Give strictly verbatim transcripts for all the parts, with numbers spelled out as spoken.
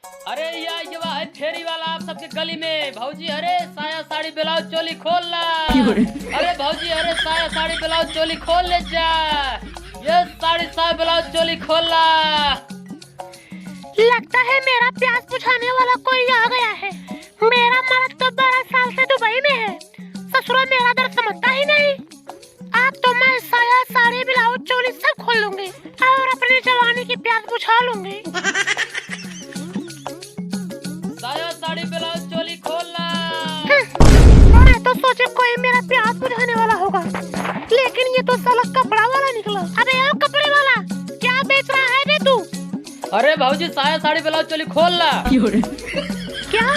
अरे या, ये वाह है फेरी वाला आप सबके गली में। भौजी, अरे साया साड़ी ब्लाउज चोली खोल ला। क्यों रे? अरे भौजी, अरे साया साड़ी ब्लाउज चोली खोल ले जा। ये साड़ी साया ब्लाउज चोली खोल ला। लगता है मेरा प्यास बुझाने वाला कोई आ गया है। मेरा मर्द तो बारह साल से दुबई में है, ससुरा मेरा दर्द समझता ही नहीं। आज तो मैं साया, साड़ी, ब्लाउज, चोली सब खोल लूंगी और अपनी जवानी की प्यास बुझा लूंगी। साया, साड़ी, ब्लाउज, चोली खोल ला। हम्म, मैं तो सोचे कोई मेरा प्यास बुझाने वाला होगा, लेकिन ये तो साला कपड़ा वाला निकला। अबे ओ कपड़े वाला, क्या बेच रहा है बे तू? अरे भौजी, साया, साड़ी, ब्लाउज, चोली खोल ला। क्या?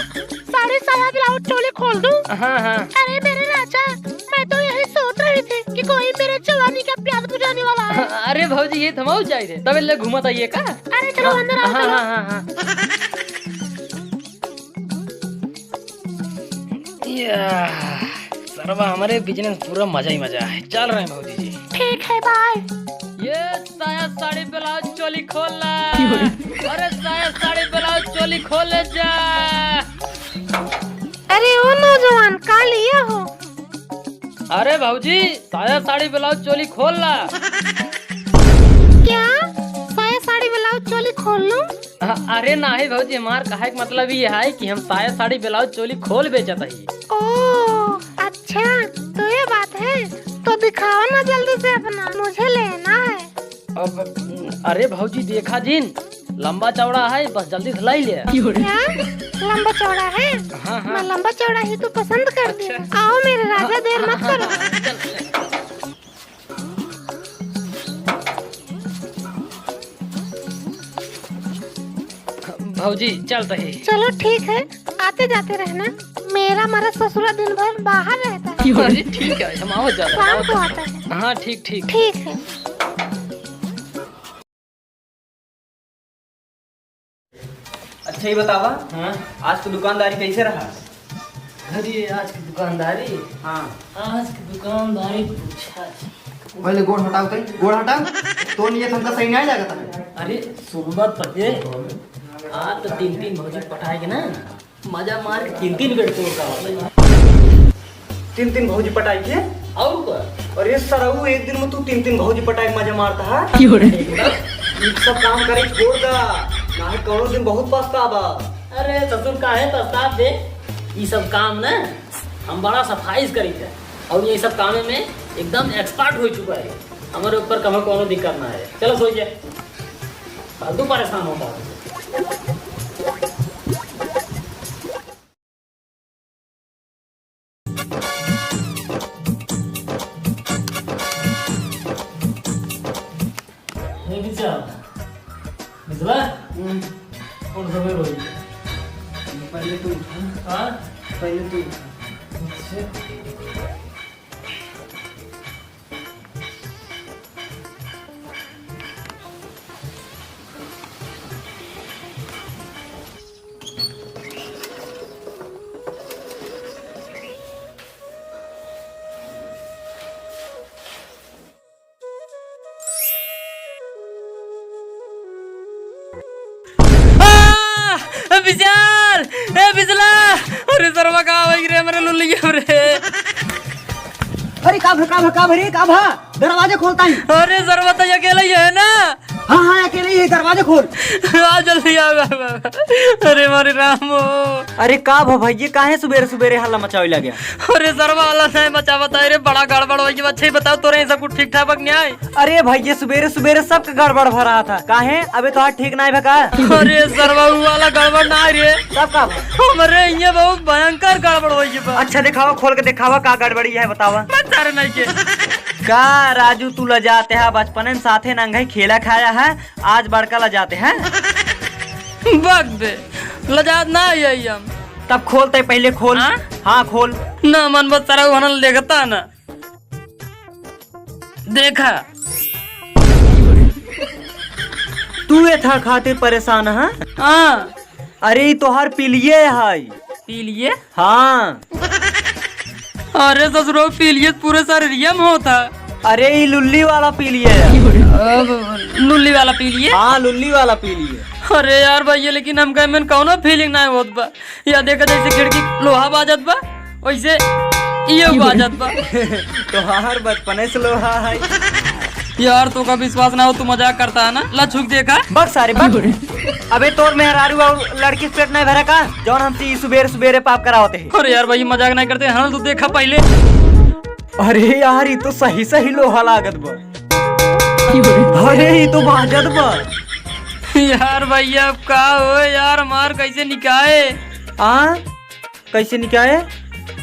साड़ी, साया, ब्लाउज, चोली खोल दूं? हाँ, हाँ। अरे मेरे राजा, मैं तो यही सोच रही थी कि कोई मेरे जवानी का प्यास बुझाने वाला है। अरे भौजी, ये थमाओ जाए रे, तब ले घूमत आइए का? अरे चलो अंदर आओ, हाँ, चलो। हाँ, हाँ, हाँ। या, सरवा, हमरे business पूरा मजा ही मजा है। चल रहे हैं भौजी जी। ठीक है, bye। ये साया साड़ी ब्लाउज चोली खोल ला। क्यों रे? अरे साया साड़ी ब्लाउज चोली खोल ले जा। अरे ओ नौजवान, का लिया हो? अरे भौजी, साया साड़ी ब्लाउज चोली खोल ला। क्या? साया साड़ी ब्लाउज चोली खोल लूं? अ-, अरे नाही भौजी, हमार कहे के मतलब ये है कि हम साया साड़ी ब्लाउज चोली खोल बेचत हई। ओ, अच्छा, तो ये बात है, तो दिखाओ ना जल्दी से अपना, मुझे लेना है। अब, अरे भौजी, देखा जिन, लंबा चौड़ा है, बस जल्दी से लाई ले। क्या? लंबा चौड़ा है? हाँ, हाँ। मैं लंबा चौड़ा ही तो पसंद करती हूँ। अच्छा। आओ मेरे राजा, देर मत करो। भौजी, चलत ही। चलो ठीक है, आते जाते रहना। मेरा मरद ससुरा दिन भर बाहर रहता है। अरे ठीक है, हम आवत जात है, शाम को आता है। हाँ, ठीक, ठीक। ठीक है। अच्छा, ये बतावा, हाँ? आज की दुकानदारी कैसे रहा? अरे, आज की दुकानदारी? हाँ। आज की दुकानदारी पूछा। पहले गोड़ हटाओ, तई गोड़ हटाओ। तो नियत हमका सही नहीं लागत है। अरे, सुन बात पहले। आज तो तीन तीन भौजी पटाए के ना, मजा मार के तीन तीन बेड तोड़ का होता है। तीन तीन भौजी पटाई के? और का? अरे सरऊ, एक दिन में तू तीन तीन भौजी पटाई के मजा मारता है? क्यों रे? एकदम। ई सब काम करे छोड़ दा, नाहीं कौनो दिन बहुत पछताबा। अरे ससुर, काहे पछताब बे? ई सब काम ना हम बड़ा सफाई से करी थे, और ये सब काम में एकदम expert हो चुका है। हमारे ऊपर कभी कोनो दिक्कत ना है। चलो सोई जा, फालतू परेशान होता है। ए, बिचा, बिचला? हम्म। कौन समय रोई? पहले तू उठा। हाँ? पहले तू उठा। अच्छा। आ! ए, बिचार! ए, बिचला! अरे, सरवा, का होई रे, हमरे लुल्लिया रे? अरे, का भ-, का भ-, का भ-, रे, का भा? दरवाजा खोलता ही। अरे, सरवा, तो अकेला ही है ना? हाँ, हाँ, अकेले ही है, दरवाजा खोल। आ, जल्दी आ, आ, आ, आ। अरे, मारे राम हो। अरे, का भ-, भैया, काहे सुबेरे सुबेरे हल्ला मचावे लगे? अरे सरवा, हल्ला नहीं मचावत है रे, बड़ा गड़बड़ होइ गया। अच्छा ही बताओ, तोरे सब कुछ ठीक ठाक बा कि नहीं? अरे भैया, सुबेरे सुबेरे सबके गड़बड़ भरा था। काहे? अबे तोहार ठीक नहीं भका? अरे सरवा, उ वाला गड़बड़ ना रे। तब का भा? हमरे ये बहुत भयंकर गड़बड़ होइ गया बा। अच्छा दिखावा, खोल के दिखावा का गड़बड़ी है, बतावा। मत सारे नहीं के। का राजू, तू लजाते है, बचपन में साथे नंगे खेला खाया है, आज बड़का लजाते है। बक बे, लजात ना आई हम। तब खोल, तै पहले खोल। हाँ? हाँ, खोल। ना मन बस सारा उहनल देखता ना। देखा। तू एथा खातिर परेशान है? हाँ। अरे, ई तोहार पिलिये है। पिलिये? हाँ। अरे ससुरो, पिलिये पूरे शरीरिया में होता। अरे, ई लुल्ली वाला पी लिए यार। अब लुल्ली वाला पी लिए? हाँ, लुल्ली वाला पी लिए। अरे यार भैया, लेकिन हमका एमन कौनो feeling नाहीं होत बा। या देखा, जैसे खिड़की लोहा बाजत बा, वैसे इयो बाजत बा। तोहार बचपने से लोहा है। यार, तोका विश्वास ना हो, तू मजाक करता है ना? ला छुक देखा। बक सारे, बक। अबे, तोर मेहरारू और लड़की से पेट नहीं भरा का, जौन हमसे ई सुबेरे सुबेरे पाप करावत है? अरे यार भाई, मजाक नहीं करते, हाँ, तू देखा पहले। अरे यार, ई तो सही सही लोहा लागत बा। अरे, ई तो बाजत बा। यार भैया, अब का हो यार, हमार कैसे निकाहे? हाँ, कैसे निकाहे?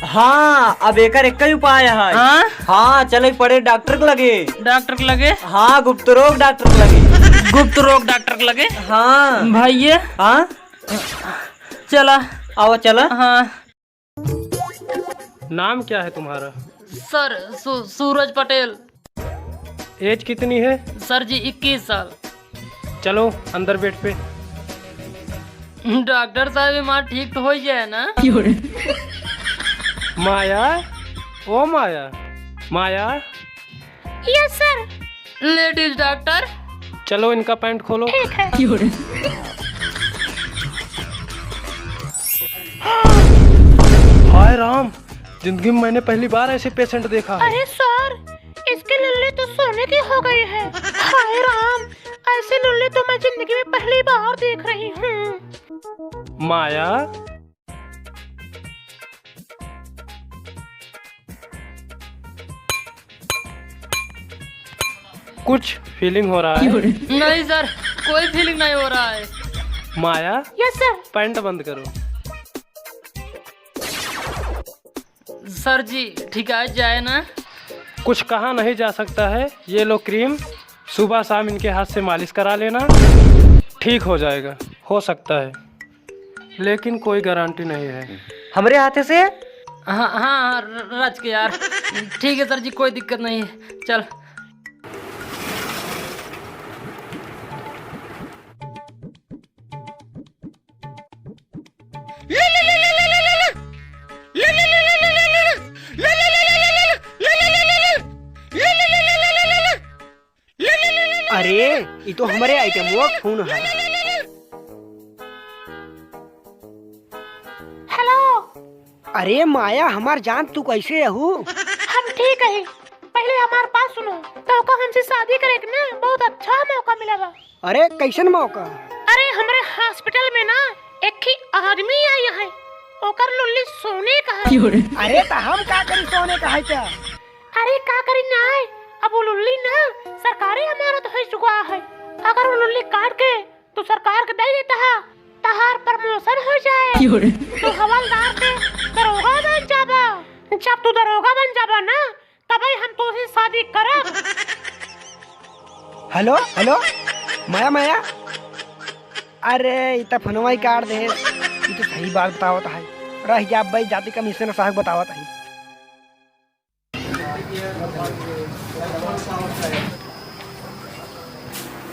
हाँ, अब एकर एक ही उपाय है। हाँ? हाँ, चले पड़े डॉक्टर के लगे। डॉक्टर के लगे? हाँ, गुप्त रोग डॉक्टर के लगे। गुप्त रोग डॉक्टर के लगे? हाँ। भैया। हाँ? चला। आओ, चला। हाँ। नाम क्या है तुम्हारा? सर, सू-, सूरज पटेल। एज कितनी है? सर जी, इक्कीस साल। चलो, अंदर बेड पे। डॉक्टर साहब, ये माँ ठीक तो हो ही जाए ना? माया, ओ Maya, Maya. Yes sir. Ladies doctor. चलो, इनका पैंट खोलो। ठीक है। हाय राम, जिंदगी में मैंने पहली बार ऐसे पेशेंट देखा है। अरे सर, इसकी लुल्ली तो सोने की हो गई है। हाय राम, ऐसी लुल्ली तो मैं जिंदगी में पहली बार देख रही हूँ। माया, कुछ फीलिंग हो रहा है? नहीं सर, कोई फीलिंग नहीं हो रहा है। माया, यस सर। पैंट बंद करो। सर जी, ठिकाए जाए ना? कुछ कहा नहीं जा सकता है। ये लो क्रीम, सुबह शाम इनके हाथ से मालिश करा लेना, ठीक हो जाएगा, हो सकता है, लेकिन कोई गारंटी नहीं है। हमरे हाथे से? हाँ, हाँ, हाँ, र-, रच के यार। ठीक है सर जी, कोई दिक्कत नहीं है। चल। अरे, ई तो हमरे आइटमवा फोन है। हेलो। अरे माया, हमार जान, तू कैसे रहू? हम ठीक है। पहले हमार बात सुनो। तोका हमसे शादी करे के ना बहुत अच्छा मौका मिला बा। अरे, कैसन मौका? अरे, हमरे हॉस्पिटल में ना एक ही आदमी आई है, ओकर लुल्ली सोने का है। अरे, त हम का करी सोने का है त? अरे, का करी ना है, अब वो लुल्ली ना सरकारी अमानत हो चुका है। अगर वो लुल्ली काट के तू सरकार के दे देता है, तहार प्रमोशन हो जाए। तू हवलदार से दरोगा बन जाबा। जब तू दरोगा बन जाबा ना, तबे हम तोसे शादी करब। हेलो, हेलो, माया, माया। अरे, ई त फोनवा ही काट दे। ई तो सही बात बतावत है। रह जा भाई, जाति कमिश्नर साहब बतावत है।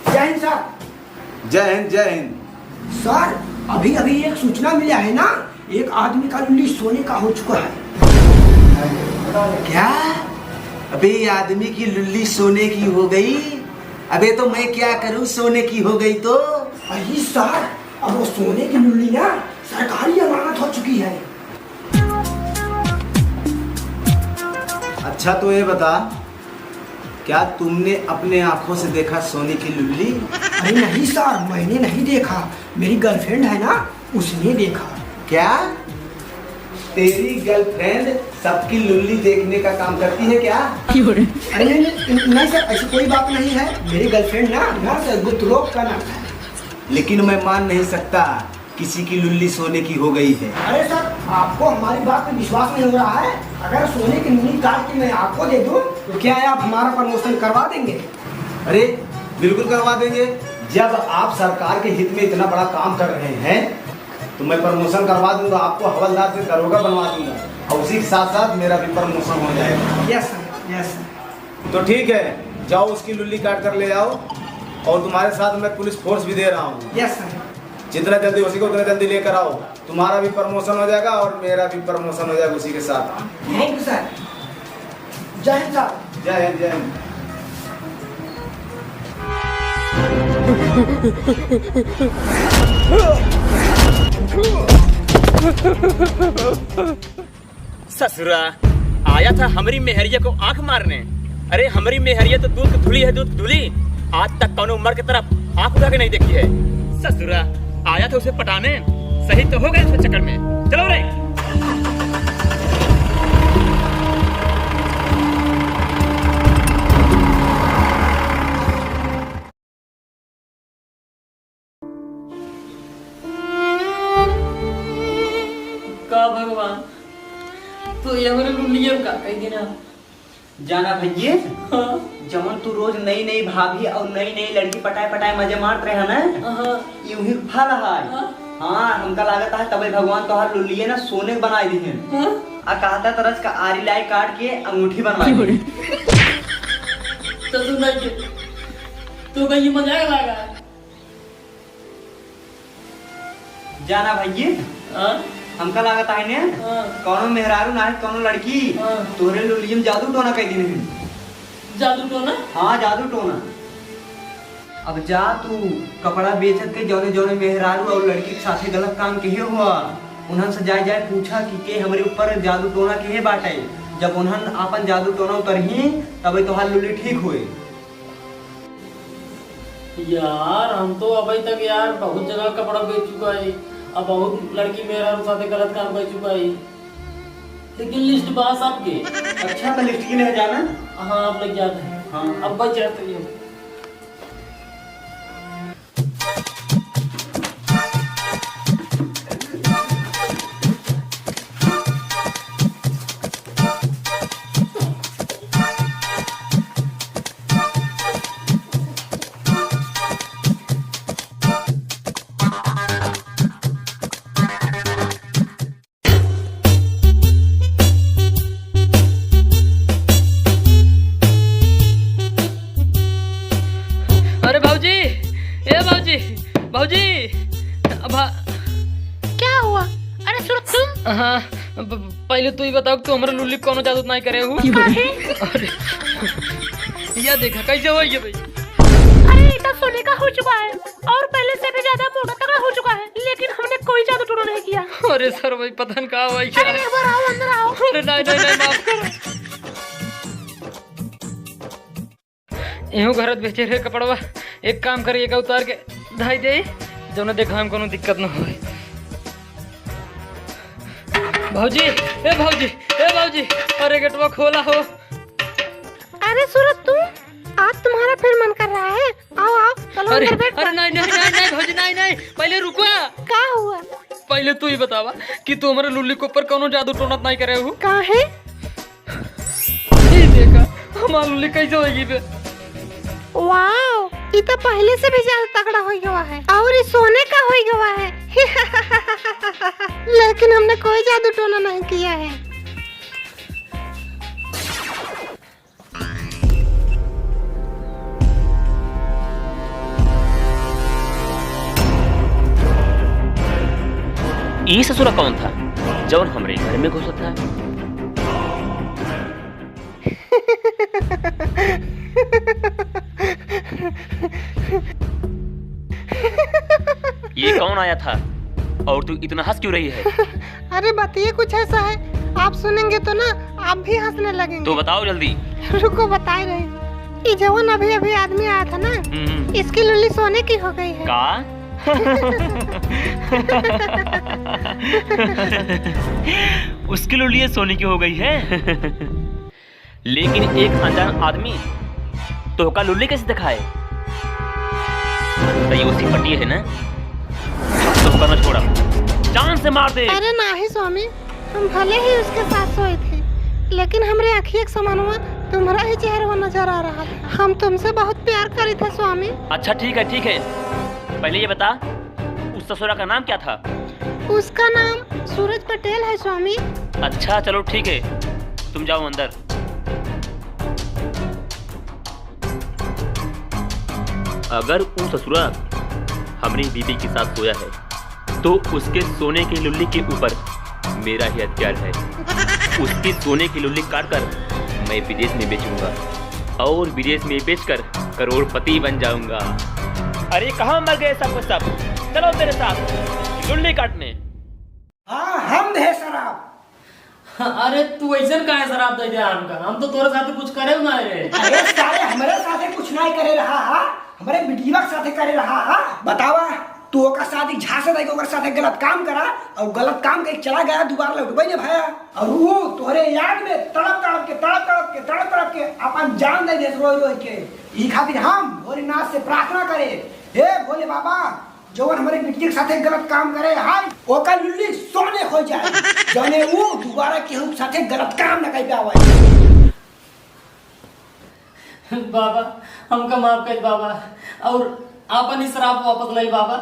जय हिंद सर। जय हिंद, जय हिंद। सर, अभी अभी एक सूचना मिला है ना, एक आदमी का लुल्ली सोने का हो चुका है। क्या? अबे, ये आदमी की लुल्ली सोने की हो गई? अबे, तो मैं क्या करूं, सोने की हो गई तो? अरे सर, अब वो सोने की लुल्ली ना सरकारी अमानत हो चुकी है। अच्छा, तो ये बता, क्या तुमने अपने आंखों से देखा सोने की लुल्ली? अरे नहीं सर, मैंने नहीं देखा, मेरी गर्लफ्रेंड है ना, उसने देखा। क्या? तेरी गर्लफ्रेंड सबकी लुल्ली देखने का काम करती है क्या? अरे नहीं, नहीं, नहीं सर, ऐसी कोई बात नहीं है। मेरी गर्लफ्रेंड ना नर्स है, गुप्त रोग का नर्स है। लेकिन मैं मान नहीं सकता, किसी की लुल्ली सोने की हो गई है। अरे सर, आपको हमारी बात पे विश्वास नहीं हो रहा है? अगर सोने की लुल्ली काट के मैं आपको दे दूं, तो क्या है, आप हमारा प्रमोशन करवा देंगे? अरे, बिल्कुल करवा देंगे। जब आप सरकार के हित में इतना बड़ा काम कर रहे हैं, तो मैं प्रमोशन करवा दूंगा, आपको हवलदार से दरोगा बनवा दूंगा, और उसी के साथ साथ मेरा भी प्रमोशन हो जाएगा। Yes sir, yes sir. तो ठीक है, जाओ, उसकी लुल्ली काट कर ले आओ, और तुम्हारे साथ मैं पुलिस फोर्स भी दे रहा हूँ। Yes sir. जितना जल्दी हो सके उतना जल्दी लेकर आओ, तुम्हारा भी प्रमोशन हो जाएगा और मेरा भी प्रमोशन हो जाएगा उसी के साथ। Thank you sir. जय हिंद सर। जय हिंद, जय हिंद। ससुरा, आया था हमरी मेहरिया को आंख मारने। अरे, हमरी मेहरिया तो दूध की धुली है, दूध की धुली। आज तक कौनो मर्द की तरफ आंख उठा के नहीं देखी है। ससुरा, आया था उसे पटाने, सही तो हो गए उसके चक्कर में। चलो रे। का भगवान, तू ये हमरे लुल्लिया का कह देना। जाना भैये, हाँ। जवन तू रोज नई नई भाभी और नई नई लड़की पटाए पटाए मजे मारत रहे ना, हाँ। यूं ही फल है। हाँ। हाँ, हमका लागत है तबे भगवान तोहार लुल्लिया ना सोने के बनाए दिहे। हाँ। आ कहता तरस का आरी लाई काट के अंगूठी बनवा दे। तो तू नहीं के, तू कहीं मजाक लगा। जाना भैया, हाँ? हमका लागत है ने, हाँ। कौनो मेहरारू ना है, कौनो लड़की, हाँ। तोहरे लुलियम जादू टोना कह दिन है। जादू टोना? हाँ, जादू टोना। अब जा तू कपड़ा बेचत के जौने जौने मेहरारू और लड़की के साथे गलत काम किहे हुआ, उन्हन से जाए जाए पूछा कि के हमरे ऊपर जादू टोना किहे बाटे। जब उन्हन आपन जादू टोना उतरही, तबे तोहार लुली ठीक होए। यार, हम तो अबे तक यार बहुत जगह कपड़ा बेच चुका है, अब बहुत लड़की मेहरारू साथे गलत काम कर चुका है, लेकिन लिस्ट बा सबके। अच्छा, तो लिस्ट की ले जाना। हाँ, अब लग जाते हैं। हाँ। अब बच जाते हैं। अरे भौजी, ए भौजी, भौजी, अब भा- क्या हुआ? अरे सूरज, तुम? हाँ, ब- पहले तू ही बताओ कि तू हमारे लुल्ली को कौनो जादू तो नहीं करे हूँ? काहे? अरे, यह देखा कैसे हो ये भाई? अरे, ये तो सोने का हो चुका है और पहले से भी ज्यादा मोटा तगड़ा हो चुका है, लेकिन हमने कोई जादू टोना नहीं किया। अरे सर भाई, पता नहीं कहाँ हुआ क्या? अरे, एक बार आओ, अंदर आओ। अरे नहीं, नहीं, नहीं, माफ करो। एहू घरत बेचे रहे कपड़वा, एक काम करिए का उतार के धाई दे, जौने देखा हम कोनो दिक्कत न होए। भौजी, ए भौजी, ए भौजी, अरे गेटवा खोला हो। अरे सूरज, तुम आज तुम्हारा फिर मन कर रहा है? आओ, आओ, चलो अरे, अंदर बैठ अरे कर। नहीं, नहीं, नहीं, नहीं, भौजी, नहीं, नहीं, पहले रुको। का हुआ? पहले तू ही बतावा कि तू हमारे लुल्ली के ऊपर कोनो जादू टोना तो नहीं करे हो? काहे? ये देखा, हमार लुल्ली कैसे होई बे? वाओ, ई तो पहले से भी ज्यादा तगड़ा होई गवा है और ई सोने का होई गवा है। लेकिन हमने कोई जादू टोना नहीं किया है। ई ससुरा कौन था, जौन हमरे घर में घुसत था? ये कौन आया था और तू इतना हंस क्यों रही है? अरे, बतिये कुछ ऐसा है, आप सुनेंगे तो ना, आप भी हंसने लगेंगे। तो बताओ जल्दी। रुको, बताए रहे। ये जवन अभी अभी आदमी आया था ना, हम्म। इसकी लुल्ली सोने की हो गई है। का? उसकी लुल्ली सोने की हो गई है? लेकिन एक अनजान आदमी तोहका लुल्ली कैसे दिखाए? तो ये उसी पट्टी है ना? तोहका ना छोड़ा, जान से मार दे। अरे नाही स्वामी, हम भले ही उसके साथ सोए थे, लेकिन हमरे अखिया के समानवा तुम्हरा ही चेहरवा नजर आ रहा था। हम तुमसे बहुत प्यार करी थे स्वामी। अच्छा ठीक है, ठीक है, पहले ये बता, उस ससुरा का नाम क्या था? उसका नाम सूरज पटेल है स्वामी। अच्छा चलो ठीक है, तुम जाओ अंदर। अगर ऊ ससुरा हमरी बीबी के साथ सोया है, तो उसके सोने के लुल्ली के ऊपर मेरा ही अधिकार है। उसकी सोने की लुल्ली काटकर मैं विदेश में बेचूंगा और विदेश में बेचकर करोड़पति बन जाऊंगा। अरे, कहाँ मर गए सब के सब? चलो मेरे साथ लुल्ली काटने। हाँ, हम दे शराब। अरे, तू ऐसन काहे शराब दे दे हमका? हम तो तोरे साथे कुछ करे ना रे। अरे सारे, हमरे साथे कुछ नाहीं करे रहा हा, हमरे बिटिया के साथे करे रहा हा। बतावा, तू ओकर साथ ही झांसे दे के ओकर साथे गलत काम करा और गलत काम के चला गया, दोबारा लौटबे नहीं भया। और वो तोहरे याद में तड़प तड़प के, तड़प तड़प के, तड़प तड़प के अपन जान दे दे रोई रोई के। ई खातिर हम भोलेनाथ से प्रार्थना करे, हे भोले बाबा, जौन हमरे बिटिया के साथे गलत काम करे हाय, ओकर लुल्ली सोने हो जाए, जौने ऊ दोबारा केहू के साथे गलत काम न कर पावे। बाबा, हमका माफ कर बाबा, और आपन ही शराब वापस ले बाबा।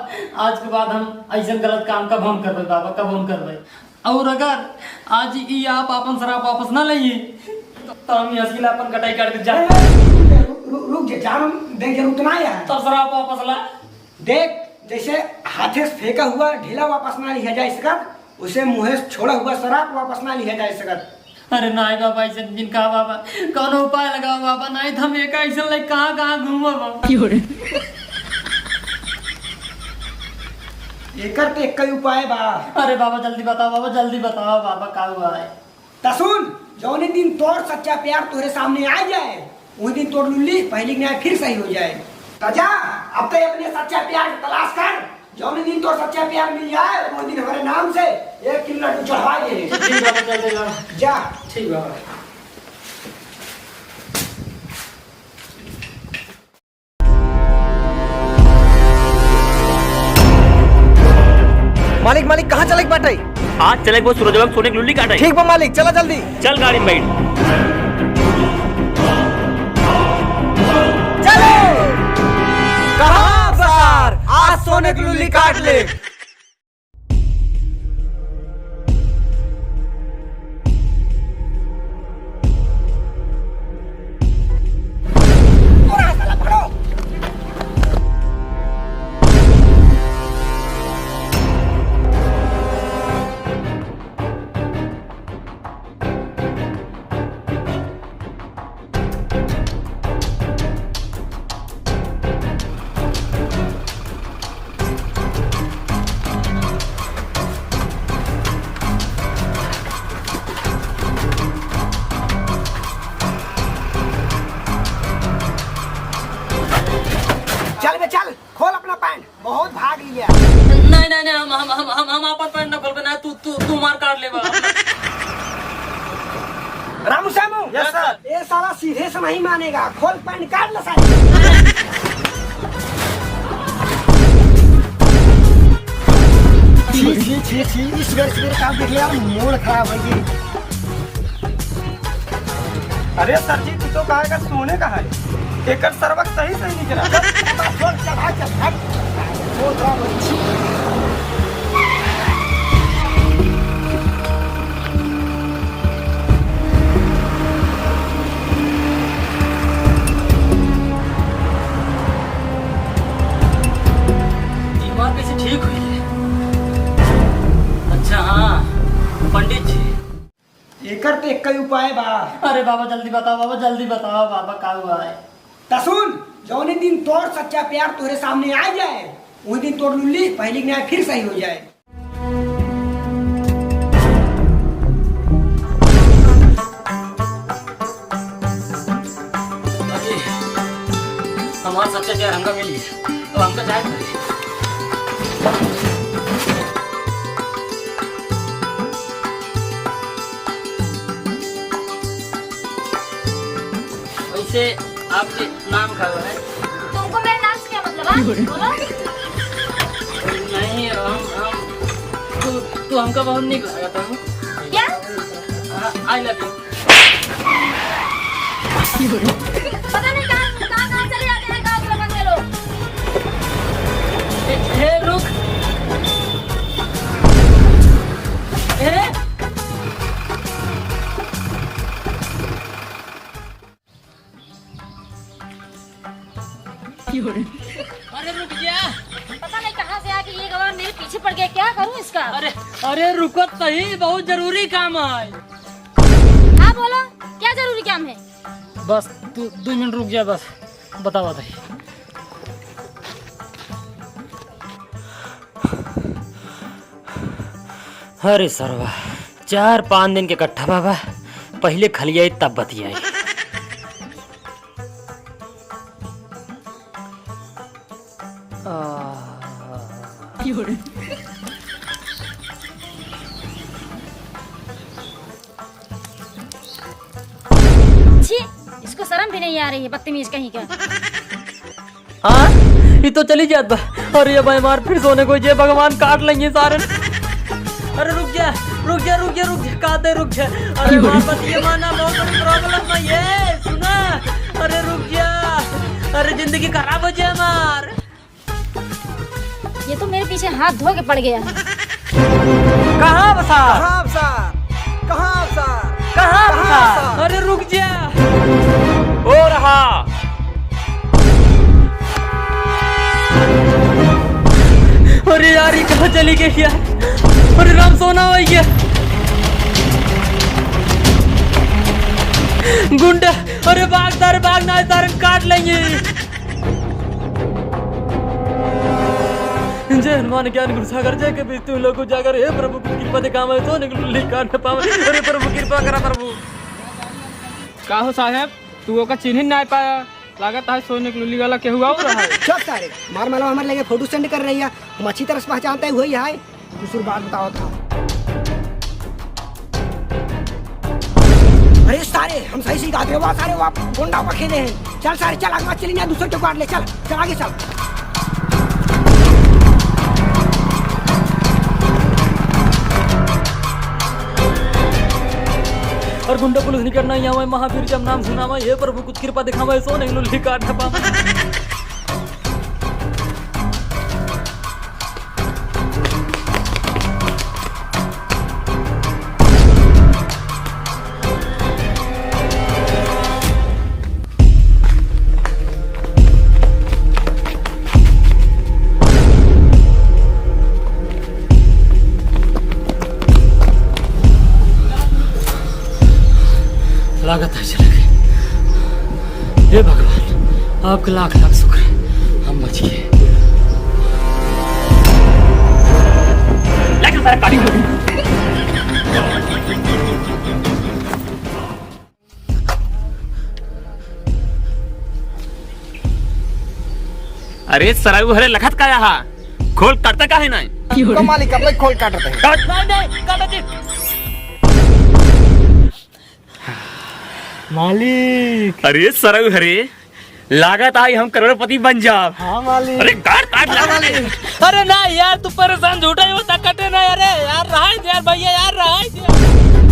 आज के बाद हम ऐसन गलत काम कब हम करबे बाबा, कब हम करबे। और अगर आज ई आप आपन शराब वापस ना लइए, तो, तो हम यहाँ से अपन कटाई काट के जाए। रुक, रुक, रुक जा, जान दे के रुक ना यार। तब शराब वापस ला। देख, जैसे हाथे से फेंका हुआ ढेला वापस ना लिया जा सकत, उसे मुँहे से छोड़ा हुआ शराब वापस ना लिया जा सकत। अरे नाई बाबा, ऐसे दिन का बाबा, कौनो उपाय लगाओ बाबा, नाई तो हम एका ऐसे लाइक कहाँ कहाँ घूमब बाबा। एकर तो एक ही उपाय बा। अरे बाबा, जल्दी बताओ बाबा, जल्दी बताओ बाबा, का हुआ है? त सुन, जौने दिन तोर सच्चा प्यार तोरे सामने आ जाए, वही दिन तोर लुल्ली पहली के न्याय फिर सही हो जाए। त जा, अब ते अपने सच्चा प्यार की तलाश कर। जौने दिन तोर सच्चा प्यार मिल जाए, वही दिन हमारे नाम से एक किलो लड्डू चढ़वा दे। ठीक बाबा, चल दे बाबा। जा। ठीक बाबा। मालिक, मालिक, कहाँ चले के बाटे? आज चले के बा सूरज बाबा के सोने के लुल्ली काटे। ठीक बा मालिक, चला जल्दी। चल गाड़ी में बैठ। चले। कहाँ सर? आज सोने के लुल्ली काट ले। चल बे, चल, खोल अपना पैंट, बहुत भाग लिया। नहीं, नहीं, नहीं, हम, हम, हम, हम, हम अपन पैंट ना खोलबे, ना, तू, तू, तू मार काट लेबा। रामू श्यामू। Yes, sir। ये साला सीधे से नहीं मानेगा, खोल पैंट काट ले साले। छी, छी, छी, छी, इस बेर, इस बेर का देख ले यार, मूड खराब है ये। अरे सर जी, तू तो कहा का सोने का है, एकर सरवक सही सही निकला। चल, चल, चल, हट। बीमार कैसे ठीक हुई है? अच्छा हाँ, पंडित जी। एकर तो एक ही उपाय बा। अरे बाबा जल्दी बताओ, बाबा जल्दी बताओ, बाबा का हुआ है? त सुन, जौने दिन तोर सच्चा प्यार तोरे सामने आ जाए, वही दिन तोर लुल्ली पहली के न्याय फिर सही हो जाए। अरे, हमार सच्चा प्यार हमका मिल गया, अब हमका जाए पड़ी। वैसे आपके नाम का है? तुमको मेरे नाम से क्या मतलब है? बोलो। नहीं, हम, हम, तू, तू हमका बहुत नीक लागत हो। क्या? हाँ, I love you। पता नहीं कहाँ, कहाँ, कहाँ चले जाते हैं गाँव के लोगन के लोग। ए, ए, रुक। ए? अरे रुक जा। पता नहीं कहाँ से आके ये गवार मेरे पीछे पड़ गया, क्या करूँ इसका? अरे, अरे रुको सही, बहुत जरूरी काम है। हाँ बोलो, क्या जरूरी काम है? बस तू दो मिनट रुक जा, बस बतावा था। अरे सरवा, चार पाँच दिन के कट्ठा बाबा, पहिले खलियाई तब बतियाई। आह। छी, इसको शर्म भी नहीं आ रही है, बदतमीज कहीं का। हाँ, ये तो चली जात बा। अरे, अब हमार फिर सोने को जे भगवान काट लेंगे सारे। अरे रुक जा, रुक जा, रुक जा, रुक जा, काते रुक जा। अरे हमार बतिया माना, बहुत बड़ी problem है ये, सुना। अरे रुक जा, अरे जिंदगी खराब हो जाए हमार। ये तो मेरे पीछे हाथ धो के पड़ गया है। कहाँ बसा? कहाँ बसा? कहाँ बसा? कहाँ बसा? अरे रुक जा। ओ रहा। अरे यार, ये कहाँ चली गई यार? अरे राम, सोना हो गया। गुंडा, अरे भाग सारे, भाग ना, सारे काट लेंगे। जय हनुमान ज्ञान गुण सागर, जय कपीस तिहुँ लोक उजागर। हे प्रभु, कृपा दिखावे, सोने की लुल्ली काट न पावे। अरे प्रभु, कृपा करा प्रभु। का हो साहेब, तू ओका चिन्ह नाहीं पाया? लागत है सोने की लुल्ली वाला केहू और है। चुप सारे, मार मालवा हमारे लगे photo send कर रही है, हम अच्छी तरह से पहचानते हैं, वही है। दूसरी बात बताओ था। अरे सारे, हम सही सही कहते हैं, वाह सारे, वाह गुंडा हुआ खेले हैं। चल सारे, चल आगे चल, यहाँ दूसरे को काट ले, चल, चल आगे चल। और गुंडा पुलिस निकलना यहाँ, महावीर जब नाम सुनावा, हे प्रभु कुछ कृपा दिखावा, सोने की लुल्ली काट न पावा। लागत है चला गए। हे भगवान, आपके लाख लाख शुक्र है, हम बच गए। लेकिन सारे काटी हो गई। अरे सरऊ हरे, लखत का यहाँ? खोल काटता का है ना? तो मालिक, अब खोल काटता है। काट। नहीं, नहीं, काटो जी। मालिक। अरे सरऊ हरे, लागत आई हम करोड़पति बन जाब। हाँ मालिक। अरे काट, काट, हाँ मालिक। अरे ना यार, तू परेशान झूठा ही होता, कटे ना। अरे यार, रहाई दे यार भैया, यार रहाई दे।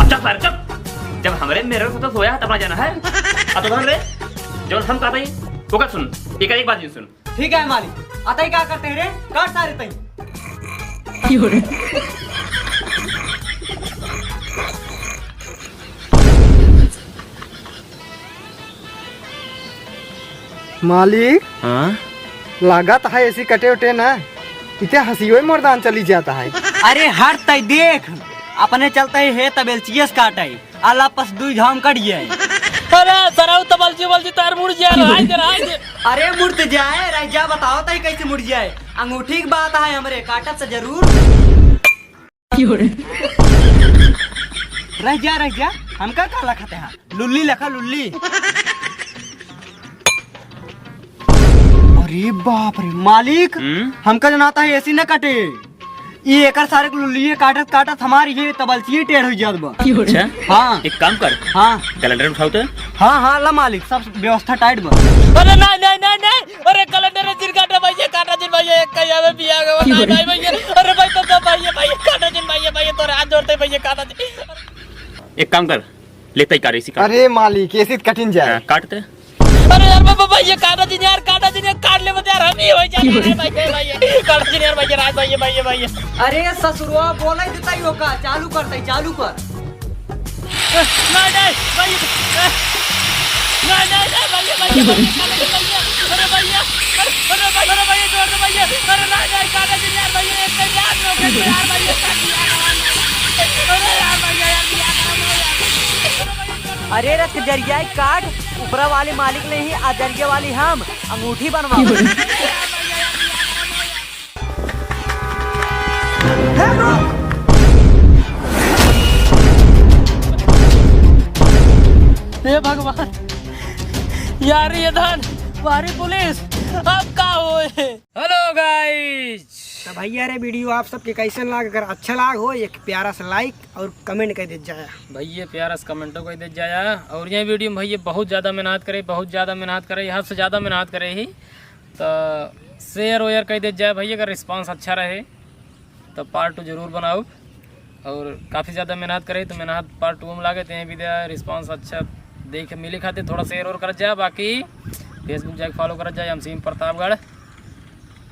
अच्छा सर, चुप। जब हमरे मेरे से तो सोया है, तब ना जाना है। अब तो धर ले। जौन हम कहते हैं, ओकर सुन। एक, एक बात सुन। ठीक है मालिक, अतई का करते हैं रे? काट सारे तई। मालिक, हाँ? लागत है ऐसी कटे उटे ना, इते हंसियो ही मोर दान चली जाता है। अरे हट तई देख, अपने चलते ही है तबेलचियस काटे। आला पस दुई घाम कट जाए। अरे सरऊ तबलची उबलची तार मुड़ जाए, रहाई दे, रहाई दे। अरे मुड़ तो जाए, रह जा, बताओ तई कैसे मुड़ जाए। अंगूठी की बात है हमरे, काटत तो जरूर। रह जा, रह जा, हमका का लखत है? लुल्ली लखा, लुल्ली। अरे बाप रे मालिक, हम्म? हमका जनाता है ऐसी न कटे। ई एकर सारे के लुल्लिये काटत काटत हमार ये तबलचिये टेढ़ हो जात बा। अच्छा? हाँ। एक काम कर। हाँ। कैलेंडर उठाओ तो। हाँ, हाँ, ला मालिक, सब व्यवस्था टाइट बा। अरे नहीं, नहीं, नहीं, नहीं, अरे कैलेंडर जिन काटा भैया, काटा जिन भैया, एक कहीं हमें पिया गवा, नहीं, नहीं भैया, अरे भाई तो, तो भैया, भैया, काटा जिन भैया, भैया, तोरे हाथ जोड़ते भैया, काटा जिन। एक काम कर, लेता ही काट इसी का। अरे मालिक, ऐसी कटिन जाए। हाँ, काट दे। अरे यार, बाबा, भाई, ये काटा जिन यार, काटा जिन यार, काट ले मत यार, हम ही हो जाए यार, भाई, भाई, भाई, काटा जिन यार, भाई, राज भाई, भाई, भाई। अरे ससुरवा, बोला ही देता ही होगा, चालू कर, तई चालू कर। ना, ना, भाई, ना, ना, ना, भाई, भाई, भाई, काटा जिन, भाई, अरे भैया, अरे, अरे भाई, अरे भैया, छोड़ दे भैया, अरे ना, ना, काटा जिन यार, भाई, एक यार, लोग हैं, यार, भाई, काट दिया, अरे यार, भैया, यार, दिया, अरे भाई, अरे रथ जरिया काट, ऊपरा वाली मालिक नहीं, आ जरिया वाली हम, अंगूठी बनवा। हे bro! हे भगवान, यार ये धन, वारी पुलिस, अब का होए? Hello guys. तो भैया रे, वीडियो आप सबके कैसन लाग? अगर अच्छा लाग हो, एक प्यारा सा लाइक और कमेंट कर देत जाया। भैया प्यारा सा कमेंटो कर देत जाया। और ये वीडियो में भैया बहुत ज़्यादा मेहनत करे, बहुत ज़्यादा मेहनत करे, हद से ज़्यादा मेहनत करे ही। तो शेयर वेयर कर देत जाए भैया, अगर रिस्पांस अच्छा रहे तो पार्ट टू जरूर बनाउब। और काफ़ी ज़्यादा मेहनत करे तो मेहनत पार्ट टू में लागे, ते भी दे रिस्पांस अच्छा देखे मिले खातिर थोड़ा शेयर और करत जाए। बाकी फेसबुक जाके फॉलो करत जाए, एमसीएम प्रतापगढ़।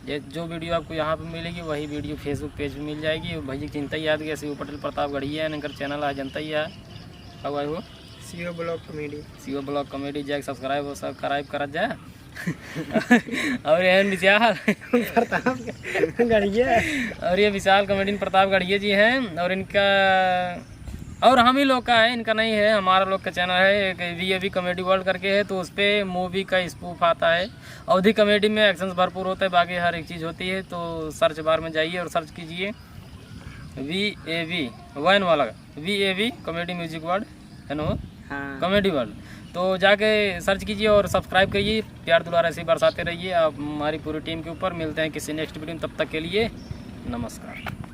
ये जो वीडियो आपको यहाँ पे मिलेगी वही वीडियो फेसबुक पेज पे मिल जाएगी। और भैया चिंता याद गया शिव पटेल प्रतापगढ़िया है, इनकर चैनल आ जनता ही है। अब आए हो Shiv blog comedy. Shiv blog comedy जाके सब्सक्राइब और सब्सक्राइब करत जाए। और ये विशाल प्रतापगढ़िया। और ये विशाल कॉमेडियन प्रतापगढ़िया जी हैं। और इनका, और हम ही लोग का है, इनका नहीं है, हमारा लोग का चैनल है एक V A V comedy world करके है। तो उस पर मूवी का स्पूफ आता है। अवधी कॉमेडी में एक्शन भरपूर होता है, बाकी हर एक चीज़ होती है। तो सर्च बार में जाइए और सर्च कीजिए वी ए वी, वैन वाला, V A V comedy music world, है ना? हाँ। Comedy world. तो जाके सर्च कीजिए और सब्सक्राइब करिए, प्यार दुलार ऐसे ही बरसाते रहिए। आप हमारी पूरी टीम के ऊपर। मिलते हैं किसी नेक्स्ट वीडियो में, तब तक के लिए नमस्कार।